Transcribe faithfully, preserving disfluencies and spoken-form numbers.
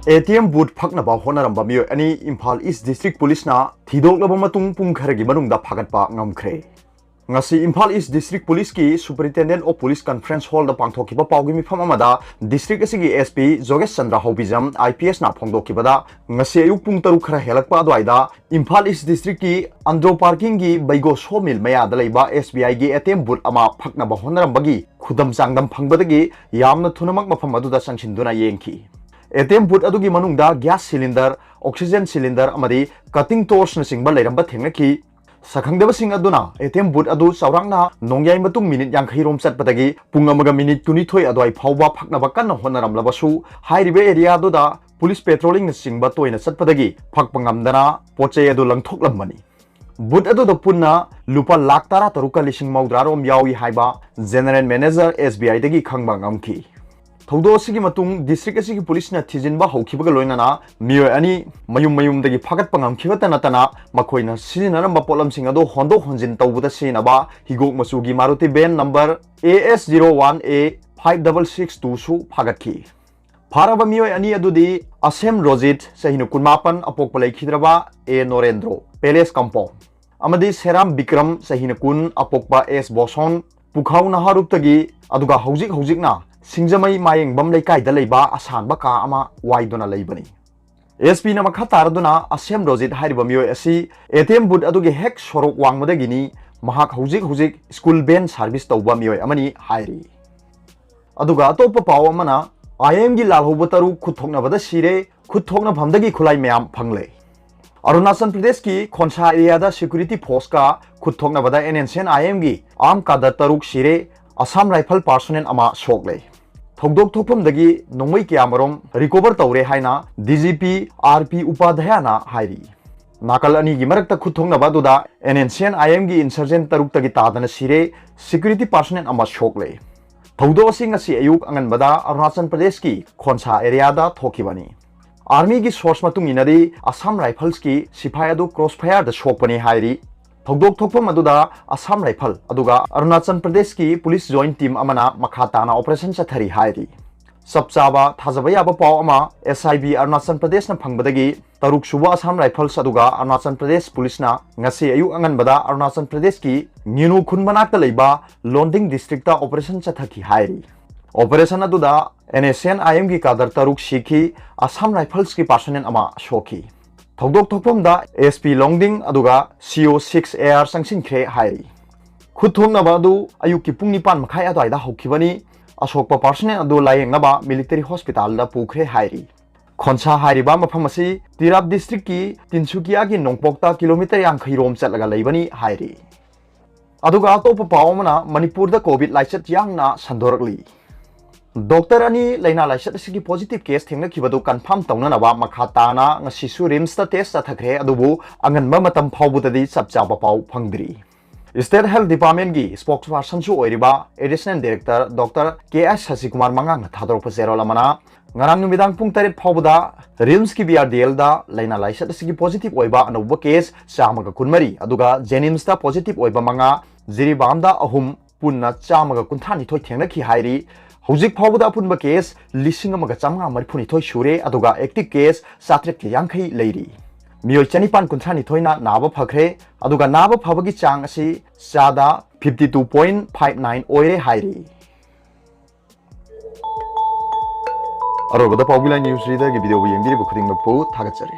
A T M booth ꯐꯛꯅꯕ ꯍꯣꯠꯅꯔꯝꯕ ꯃꯤꯑꯣꯏ ꯑꯅꯤ ꯏꯝꯐꯥꯜ ꯏꯁ district ꯄꯨꯂꯤꯁꯅ ꯊꯤꯗꯣꯛꯂꯕ ꯃꯇꯨꯡ ꯄꯨꯡ ꯈꯔꯒꯤ ꯃꯅꯨꯡꯗ ꯐꯥꯒꯠꯄ ꯉꯝꯈ꯭ꯔꯦ꯫ ꯉꯁꯤ ꯏꯝꯐꯥꯜ ꯏꯁ ꯗꯤꯁꯇ꯭ꯔꯤꯛ ꯄꯨꯂꯤꯁꯀꯤ ꯁꯨꯄꯔꯤꯟꯇꯦꯟꯗꯦꯟꯠ ꯑꯣꯐ ꯄꯨꯂꯤꯁ ꯀꯟꯐꯔꯦꯟꯁ ꯍꯣꯜꯗ ꯄꯥꯡꯊꯣꯛꯈꯤꯕ ꯄꯥꯎꯒꯤ ꯃꯤꯐꯝ ꯑꯃꯗ ꯗꯤꯁꯇ꯭ꯔꯤꯛ ꯑꯁꯤꯒꯤ S P ꯖꯣꯒꯦꯁ Chandra ꯍꯧꯕꯤꯖꯝ I P ꯑꯦꯁꯅ ꯐꯣꯡꯗꯣꯛꯈꯤꯕꯗ, ꯉꯁꯤ ꯑꯌꯨꯛ ꯄꯨꯡ ꯇꯔꯨꯛ ꯈꯔ ꯍꯦꯜꯂꯛꯄ ꯑꯗꯨꯋꯥꯏꯗ ꯏꯝꯐꯥꯜ ꯏꯁ ꯗꯤꯁꯇ꯭ꯔꯤꯛꯀꯤ ꯑꯟꯗ꯭ꯔꯣ ꯄꯥꯔꯀꯤꯡꯒꯤ ꯕꯩꯒꯣ ꯁꯣ ꯃꯤꯜ ꯃꯌꯥꯗ ꯂꯩꯕ ꯑꯦꯁ ꯕꯤ ꯑꯥꯏꯒꯤ ꯑꯦ ꯇꯤ ꯑꯦꯝ ꯕꯨꯠ ꯑꯃ ꯐꯛꯅꯕ ꯍꯣꯠꯅꯔꯝꯕꯒꯤ ꯈꯨꯗꯝ ꯆꯥꯡꯗꯝ ꯐꯪꯕꯗꯒꯤ ꯌꯥꯝꯅ ꯊꯨꯅꯃꯛ ꯃꯐꯝ ꯑꯗꯨꯗ ꯆꯪꯁꯤꯟꯗꯨꯅ ꯌꯦꯡꯈꯤ꯫ ꯑꯦ ꯇꯤ ꯑꯦꯝ ꯕꯨꯠ ꯑꯗꯨꯒꯤ ꯃꯅꯨꯡꯗ ꯒ꯭ꯌꯥꯁ ꯁꯤꯂꯤꯟꯗꯔ, ꯑꯣꯛꯁꯤꯖꯦꯟ ꯁꯤꯂꯤꯟꯗꯔ ꯑꯃꯗꯤ ꯀꯇꯤꯡ ꯇꯣꯔꯆꯅꯆꯤꯡꯕ ꯂꯩꯔꯝꯕ ꯊꯦꯡꯅꯈꯤ꯫ ꯁꯛꯈꯪꯗꯕꯁꯤꯡ ꯑꯗꯨꯅ ꯑꯦ ꯇꯤ ꯑꯦꯝ ꯕꯨꯠ ꯑꯗꯨ ꯆꯥꯎꯔꯥꯛꯅ ꯅꯣꯡꯌꯥꯏ ꯃꯇꯨꯡ ꯃꯤꯅꯤꯠ ꯌꯥꯡꯈꯩ ꯔꯣꯝ ꯆꯠꯄꯗꯒꯤ ꯄꯨꯡ ꯑꯃꯒ ꯃꯤꯅꯤꯠ ꯀꯨꯟꯅꯤꯊꯣꯏ ꯑꯗꯨꯋꯥꯏ ꯐꯥꯎꯕ ꯐꯛꯅꯕ ꯀꯟꯅ ꯍꯣꯠꯅꯔꯝꯂꯕꯁꯨ, ꯍꯥꯏꯔꯤꯕ ꯑꯦꯔꯤꯌꯥꯗꯨꯗ ꯄꯨꯂꯤꯁ ꯄꯦꯇ꯭ꯔꯣꯂꯤꯡꯅꯆꯤꯡꯕ ꯇꯣꯏꯅ ꯆꯠꯄꯗꯒꯤ ꯐꯛꯄ ꯉꯝꯗꯅ ꯄꯣꯠ ꯆꯩ ꯑꯗꯨ ꯂꯪꯊꯣꯛꯂꯝꯕꯅꯤ꯫ ꯕꯨꯠ ꯑꯗꯨꯗ ꯄꯨꯟꯅ ꯂꯨꯄꯥ ꯂꯥꯈ ꯇꯔꯥꯇꯔꯨꯛꯀ ꯂꯤꯁꯤꯡ ꯃꯧꯗ꯭ꯔꯥ ꯔꯣꯝ ꯌꯥꯎꯏ ꯍꯥꯏꯕ ꯖꯦꯅꯔꯦꯜ ꯃꯦꯅꯦꯖꯔ ꯑꯦꯁ ꯕꯤ ꯑꯥꯏꯗꯒꯤ ꯈꯪꯕ ꯉꯝꯈꯤ꯫ ꯊꯧꯗꯣꯛ ꯑꯁꯤꯒꯤ ꯃꯇꯨꯡ ꯗꯤꯁꯇ꯭ꯔꯤꯛ ꯑꯁꯤꯒꯤ ꯄꯨꯂꯤꯁꯅ ꯊꯤꯖꯤꯟꯕ ꯍꯧꯈꯤꯕꯒ ꯂꯣꯏꯅꯅ ꯃꯤꯑꯣꯏ ꯑꯅꯤ ꯃꯌꯨꯝ ꯃꯌꯨꯝꯗꯒꯤ ꯐꯥꯒꯠꯄ ꯉꯝꯈꯤꯕꯇ ꯅꯠꯇꯅ ꯃꯈꯣꯏꯅ ꯁꯤꯖꯤꯟꯅꯔꯝꯕ ꯄꯣꯠꯂꯝꯁꯤꯡ ꯑꯗꯨ ꯍꯣꯟꯗꯣꯛ ꯍꯣꯟꯖꯤꯟ ꯇꯧꯕꯗ ꯁꯤꯖꯤꯟꯅꯕ ꯍꯤꯒꯣꯛ ꯃꯆꯨꯒꯤ Maruti van number A S zero one A five double six ꯇꯨꯁꯨ ꯐꯥꯒꯠꯈꯤ꯫ ꯐꯥꯔꯕ ꯃꯤꯑꯣꯏ ꯑꯅꯤ ꯑꯗꯨꯗꯤ ꯑꯁꯦꯝ ꯔꯣꯖꯤꯠ, ꯆꯍꯤ ꯀꯨꯟꯃꯥꯄꯟ, ꯑꯄꯣꯛꯄ ꯂꯩꯈꯤꯗ꯭ꯔꯕ ꯑꯦ ꯅꯣꯔꯦꯟꯗ꯭ꯔꯣ, ꯄꯦꯂꯦꯁ ꯀꯝꯄꯥꯎꯟ, ꯑꯃꯗꯤ ꯁꯦꯔꯥꯝ ꯕꯤꯀ꯭ꯔꯝ, ꯆꯍꯤ ꯀꯨꯟ, ꯑꯄꯣꯛꯄ ꯑꯦꯁ ꯕꯣꯁꯣꯟ, ꯄꯨꯈꯥꯎ ꯅꯍꯥꯔꯨꯞꯇꯒꯤ, ꯑꯗꯨꯒ ꯍꯧꯖꯤꯛ ꯍꯧꯖꯤꯛꯅ ꯁꯤꯡꯖꯃꯩ ꯃꯥꯌꯦꯡꯕꯝ ꯂꯩꯀꯥꯏꯗ ꯂꯩꯕ ꯑꯁꯥꯟꯕ ꯀꯥ ꯑꯃ ꯋꯥꯏꯗꯨꯅ ꯂꯩꯕꯅꯤ꯫ ꯑꯦꯁ ꯄꯤꯅ ꯃꯈꯥ ꯇꯥꯔꯗꯨꯅ ꯑꯁꯦꯝ ꯔꯣꯖꯤꯠ ꯍꯥꯏꯔꯤꯕ ꯃꯤꯑꯣꯏ ꯑꯁꯤ ꯑꯦ ꯇꯤ ꯑꯦꯝ ꯕꯨꯠ ꯑꯗꯨꯒꯤ ꯍꯦꯛ ꯁꯣꯔꯣꯛ ꯋꯥꯡꯃꯗꯒꯤꯅꯤ, ꯃꯍꯥꯛ ꯍꯧꯖꯤꯛ ꯍꯧꯖꯤꯛ ꯁ꯭ꯀꯨꯜ ꯚꯦꯟ ꯁꯥꯔꯚꯤꯁ ꯇꯧꯕ ꯃꯤꯑꯣꯏ ꯑꯃꯅꯤ ꯍꯥꯏꯔꯤ꯫ ꯑꯗꯨꯒ ꯑꯇꯣꯞꯄ ꯄꯥꯎ ꯑꯃꯅ, ꯑꯥꯏ ꯑꯦꯝꯒꯤ ꯂꯥꯜꯍꯧꯕ ꯇꯔꯨꯛ ꯈꯨꯠ ꯊꯣꯛꯅꯕꯗ ꯁꯤꯔꯦ, ꯈꯨꯠ ꯊꯣꯛꯅꯐꯝꯗꯒꯤ ꯈꯨꯠꯂꯥꯏ ꯃꯌꯥꯝ ꯐꯪꯂꯦ꯫ ꯑꯔꯨꯅꯥꯆꯜ ꯄ꯭ꯔꯗꯦꯁꯀꯤ ꯈꯣꯟꯁꯥ ꯑꯦꯔꯤꯌꯥꯗ ꯁꯦꯀ꯭ꯌꯨꯔꯤꯇꯤ ꯐꯣꯔꯁꯀ ꯈꯨꯠ ꯊꯣꯛꯅꯕꯗ ꯑꯦꯟ ꯑꯦꯟ ꯁꯤ ꯑꯦꯟ ꯑꯥꯏ ꯑꯦꯝꯒꯤ ꯑꯥꯔꯝ ꯀꯥꯗꯔ ꯇꯔꯨꯛ ꯁꯤꯔꯦ, ꯑꯁꯥꯝ ꯔꯥꯏꯐꯜ ꯄꯥꯔꯁꯣꯅꯦꯜ ꯑꯃ ꯁꯣꯛꯂꯦ꯫ ꯊꯧꯗꯣꯛ ꯊꯣꯛꯐꯝꯗꯒꯤ ꯅꯣꯡꯃꯩ ꯀꯌꯥꯃꯔꯨꯝ ꯔꯤꯀꯣꯚꯔ ꯇꯧꯔꯦ ꯍꯥꯏꯅ D G P R P ꯎꯄꯥꯙ꯭ꯌꯥꯅ ꯍꯥꯏꯔꯤ꯫ ꯅꯥꯀꯜ ꯑꯅꯤꯒꯤ ꯃꯔꯛꯇ ꯈꯨꯠ ꯊꯣꯛꯅꯕ ꯑꯗꯨꯗ ꯑꯦꯟ ꯑꯦꯟ ꯁꯤ ꯑꯦꯟ ꯑꯥꯏ ꯑꯦꯝꯒꯤ ꯏꯟꯁꯔꯖꯦꯟꯠ ꯇꯔꯨꯛꯇꯒꯤ ꯇꯥꯗꯅ ꯁꯤꯔꯦ, ꯁꯦꯀ꯭ꯌꯨꯔꯤꯇꯤ ꯄꯥꯔꯁꯣꯅꯦꯜ ꯑꯃ ꯁꯣꯛꯂꯦ꯫ ꯊꯧꯗꯣꯛ ꯑꯁꯤ ꯉꯁꯤ ꯑꯌꯨꯛ ꯑꯉꯟꯕꯗ ꯑꯔꯨꯅꯥꯆꯜ ꯄ꯭ꯔꯗꯦꯁꯀꯤ ꯈꯣꯟꯁꯥ ꯑꯦꯔꯤꯌꯥꯗ ꯊꯣꯛꯈꯤꯕꯅꯤ꯫ ꯑꯥꯔꯃꯤꯒꯤ ꯁꯣꯔꯁ ꯃꯇꯨꯡ ꯏꯟꯅꯗꯤ, ꯑꯁꯥꯝ ꯔꯥꯏꯐꯜꯁꯀꯤ ꯁꯤꯐꯥꯏ ꯑꯗꯨ ꯀ꯭ꯔꯣꯁ ꯐꯥꯌꯔꯗ ꯁꯣꯛꯄꯅꯤ ꯍꯥꯏꯔꯤ꯫ ꯊꯧꯗꯣꯛ ꯊꯣꯛꯐꯝ ꯑꯗꯨꯗ ꯑꯁꯥꯝ ꯔꯥꯏꯐꯜ ꯑꯗꯨꯒ ꯑꯔꯨꯅꯥꯆꯜ ꯄ꯭ꯔꯗꯦꯁꯀꯤ ꯄꯨꯂꯤꯁ ꯖꯣꯏꯟꯠ ꯇꯤꯝ ꯑꯃꯅ ꯃꯈꯥ ꯇꯥꯅ ꯑꯣꯄꯔꯦꯁꯟ ꯆꯠꯊꯔꯤ ꯍꯥꯏꯔꯤ꯫ ꯆꯞ ꯆꯥꯕ ꯊꯥꯖꯕ ꯌꯥꯕ ꯄꯥꯎ ꯑꯃ ꯑꯦꯁ ꯑꯥꯏ ꯕꯤ ꯑꯔꯨꯅꯥꯆꯜ ꯄ꯭ꯔꯗꯦꯁꯅ ꯐꯪꯕꯗꯒꯤ ꯇꯔꯨꯛ ꯁꯨꯕ ꯑꯁꯥꯝ ꯔꯥꯏꯐꯜꯁ ꯑꯗꯨꯒ ꯑꯔꯨꯅꯥꯆꯜ ꯄ꯭ꯔꯗꯦꯁ ꯄꯨꯂꯤꯁꯅ ꯉꯁꯤ ꯑꯌꯨꯛ ꯑꯉꯟꯕꯗ ꯑꯔꯨꯅꯥꯆꯜ ꯄ꯭ꯔꯗꯦꯁꯀꯤ ꯅ꯭ꯌꯨꯅꯨ ꯈꯨꯟ ꯃꯅꯥꯛꯇ ꯂꯩꯕ ꯂꯣꯟꯗꯤꯡ ꯗꯤꯁꯇ꯭ꯔꯤꯛꯇ ꯑꯣꯄꯔꯦꯁꯟ ꯆꯠꯊꯈꯤ ꯍꯥꯏꯔꯤ꯫ ꯑꯣꯄꯔꯦꯁꯟ ꯑꯗꯨꯗ ꯑꯦꯟ ꯑꯦꯁ ꯑꯦꯟ ꯑꯥꯏ ꯑꯦꯝꯒꯤ ꯀꯥꯗꯔ ꯇꯔꯨꯛ ꯁꯤꯈꯤ, ꯑꯁꯥꯝ ꯔꯥꯏꯐꯜꯁꯀꯤ ꯄꯥꯔꯁꯣꯅꯦꯜ ꯑꯃ ꯁꯣꯛꯈꯤ꯫ ꯊꯧꯗꯣꯛ ꯊꯣꯛꯐꯝꯗ ꯑꯦꯁ ꯄꯤ ꯂꯣꯡꯗꯤꯡ ꯑꯗꯨꯒ ꯁꯤ ꯑꯣ ꯁꯤꯛꯁ ꯑꯦ ꯑꯥꯔ ꯆꯪꯁꯤꯟꯈ꯭ꯔꯦ ꯍꯥꯏꯔꯤ꯫ ꯈꯨꯠ ꯊꯣꯛꯅꯕ ꯑꯗꯨ ꯑꯌꯨꯛꯀꯤ ꯄꯨꯡ ꯅꯤꯄꯥꯟ ꯃꯈꯥꯏ ꯑꯗꯨꯋꯥꯏꯗ ꯍꯧꯈꯤꯕꯅꯤ꯫ ꯑꯁꯣꯛꯄ ꯄꯥꯔꯁꯣꯅꯦꯜ ꯑꯗꯨ ꯂꯥꯌꯦꯡꯅꯕ ꯃꯤꯂꯤꯇꯔꯤ ꯍꯣꯁꯄꯤꯇꯥꯜꯗ ꯄꯨꯈ꯭ꯔꯦ ꯍꯥꯏꯔꯤ꯫ ꯈꯣꯟꯁꯥ ꯍꯥꯏꯔꯤꯕ ꯃꯐꯝ ꯑꯁꯤ ꯇꯤꯔꯥꯞ ꯗꯤꯁꯇ꯭ꯔꯤꯛꯀꯤ ꯇꯤꯟꯁꯨꯀꯤꯌꯥꯒꯤ ꯅꯣꯡꯄꯣꯛꯇ ꯀꯤꯂꯣꯃꯤꯇꯔ ꯌꯥꯡꯈꯩ ꯔꯣꯝ ꯆꯠꯂꯒ ꯂꯩꯕꯅꯤ ꯍꯥꯏꯔꯤ꯫ ꯑꯗꯨꯒ ꯑꯇꯣꯞꯄ ꯄꯥꯎ ꯑꯃꯅ, ꯃꯅꯤꯄꯨꯔꯗ ꯀꯣꯚꯤꯗ ꯂꯥꯏꯆꯠ ꯌꯥꯡꯅ ꯁꯟꯗꯣꯔꯛꯂꯤ꯫ ꯗꯣꯛꯇꯔ ꯑꯅꯤ ꯂꯥꯏꯅꯥ ꯂꯥꯏꯆꯠ ꯑꯁꯤꯒꯤ ꯄꯣꯖꯤꯇꯤꯚ ꯀꯦꯁ ꯊꯦꯡꯅꯈꯤꯕꯗꯨ ꯀꯟꯐꯥꯔꯝ ꯇꯧꯅꯅꯕ ꯃꯈꯥ ꯇꯥꯅ ꯉꯁꯤꯁꯨ ꯔꯤꯝꯁꯇ ꯇꯦꯁ ꯆꯠꯊꯈ꯭ꯔꯦ, ꯑꯗꯨꯕꯨ ꯑꯉꯟꯕ ꯃꯇꯝ ꯐꯥꯎꯕꯗꯗꯤ ꯆꯞ ꯆꯥꯕ ꯄꯥꯎ ꯐꯪꯗ꯭ꯔꯤ꯫ ꯁ꯭ꯇꯦꯠ ꯍꯦꯜꯊ ꯗꯤꯄꯥꯔꯠꯃꯦꯟꯒꯤ ꯁ꯭ꯄꯣꯛꯁ ꯄꯥꯔꯁꯟꯁꯨ ꯑꯣꯏꯔꯤꯕ ꯑꯦꯗꯤꯁꯅꯦꯜ ꯗꯥꯏꯔꯦꯛꯇꯔ ꯗꯣꯛꯇꯔ ꯀꯦ ꯑꯥꯏ ꯁꯁꯤꯀꯨꯃꯥꯔ ꯃꯉꯥꯡꯅ ꯊꯥꯗꯣꯔꯛꯄ ꯆꯦꯔꯣꯜ ꯑꯃꯅ, ꯉꯔꯥꯡ ꯅꯨꯃꯤꯗꯥꯡ ꯄꯨꯡ ꯇꯔꯦꯠ ꯐꯥꯎꯕꯗ ꯔꯤꯝꯁꯀꯤ ꯕꯤ ꯑꯥꯔ ꯗꯤ ꯑꯦꯜꯗ ꯂꯥꯏꯅꯥ ꯂꯥꯏꯆꯠ ꯑꯁꯤꯒꯤ ꯄꯣꯖꯤꯇꯤꯚ ꯑꯣꯏꯕ ꯑꯅꯧꯕ ꯀꯦꯁ ꯆꯥꯝꯃꯒ ꯀꯨꯟꯃꯔꯤ, ꯑꯗꯨꯒ ꯖꯦꯅꯤꯝꯁꯇ ꯄꯣꯖꯤꯇꯤꯚ ꯑꯣꯏꯕ ꯃꯉꯥ, ꯖꯤꯔꯤꯕꯥꯝꯗ ꯑꯍꯨꯝ, ꯄꯨꯟꯅ ꯆꯥꯝꯃꯒ ꯀꯨꯟꯊ꯭ꯔꯥ ꯅꯤꯊꯣꯏ ꯊꯦꯡꯅꯈꯤ ꯍꯥꯏꯔꯤ꯫ ꯍꯧꯖꯤꯛ ꯐꯥꯎꯕꯗ ꯑꯄꯨꯟꯕ ꯀꯦꯁ ꯂꯤꯁꯤꯡ ꯑꯃꯒ ꯆꯥꯝꯃꯉꯥ ꯃꯔꯤꯐꯨ ꯅꯤꯊꯣꯏ ꯁꯨꯔꯦ, ꯑꯗꯨꯒ ꯑꯦꯛꯇꯤꯚ ꯀꯦꯁ ꯆꯥꯇ꯭ꯔꯦꯠꯀ ꯌꯥꯡꯈꯩ ꯂꯩꯔꯤ꯫ ꯃꯤꯑꯣꯏ ꯆꯅꯤꯄꯥꯟ ꯀꯨꯟꯊ꯭ꯔꯥ ꯅꯤꯊꯣꯏꯅ ꯅꯥꯕ ꯐꯈ꯭ꯔꯦ, ꯑꯗꯨꯒ ꯅꯥꯕ ꯐꯕꯒꯤ ꯆꯥꯡ ꯑꯁꯤ ꯆꯥꯗ fifty two point five nine ꯑꯣꯏꯔꯦ ꯍꯥꯏꯔꯤ꯫ ꯑꯔꯣꯏꯕꯗ ꯄꯥꯎꯕꯤ ꯂꯥꯏ ꯅ꯭ꯌꯨꯁ ꯔꯤꯗꯔꯒꯤ ꯚꯤꯗꯤꯑꯣꯕꯨ ꯌꯦꯡꯕꯤꯔꯤꯕ ꯈꯨꯗꯤꯡꯃꯛꯄꯨ ꯊꯥꯒꯠꯆꯔꯤ꯫